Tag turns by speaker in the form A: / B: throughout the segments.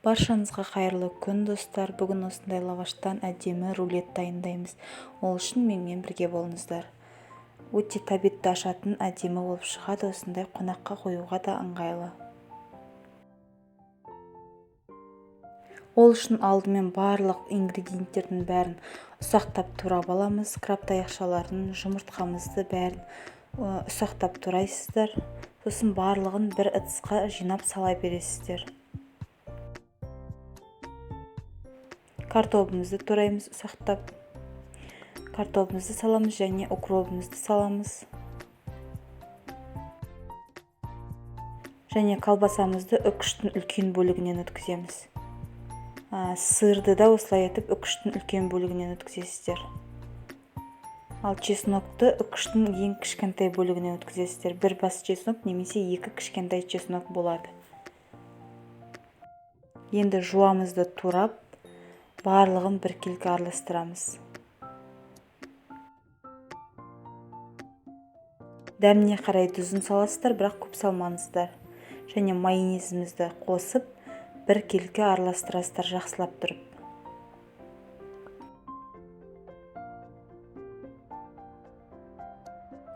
A: Баршаңызға қайырлы күн, достар. Бүгін осындай лаваштан әдемі рулет дайындаймыз. Ол үшін менімен бірге болыңыздар. Өте тәбетті ашатын әдемі болып шығады, осындай қонаққа қоюға да ыңғайлы. Ол үшін алдымен барлық ингредиенттердің бәрін ұсақтап турап аламыз. Краб таяқшаларын, жұмыртқамызды бәрін ұсақтап турайсыздар. Сосын барлығын бір ыдысқа жинап сала бересіздер. Картобымызды тураймыз ұсақтап. Картобымызды саламыз және укробымызды саламыз. Және колбасамызды үкіштің үлкен бөлігінен өткіземіз. Сырды да осылай етіп үкіштің үлкен бөлігінен өткізесіздер. Ал чеснокты үкіштің ең кішкентай бөлігінен өткізесіздер. Бір бас чеснок немесе екі кішкентай чеснок болады. Енді жуамызды турап, барлығын біркелкі араластырамыз. Дәміне қарай тұзын саласыздар, бірақ көп салмаңыздар. Және майонезімізді қосып, біркелкі араластырасыздар жақсылап тұрып.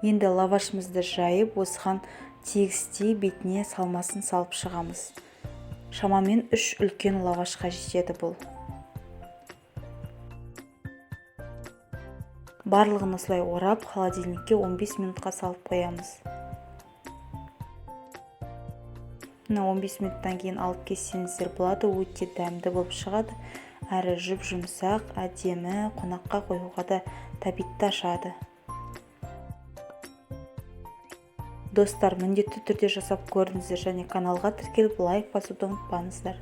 A: Енді лавашымызды жайып, осыған тегістей бетіне салмасын салып шығамыз. Шамамен 3 үлкен лавашқа жетеді бұл. Барлығын осылай орап, холодильникке 15 минутқа салып қоямыз. Мына 15 минуттан кейін алып кессеңіздер болады, өте дәмді болып шығады. Әрі жұп-жұмсақ, әдемі, қонаққа қоюға да тәбетті ашады. Достар, міндетті түрде жасап көріңіздер және каналға тіркеліп лайк басуды ұмытпаңыздар.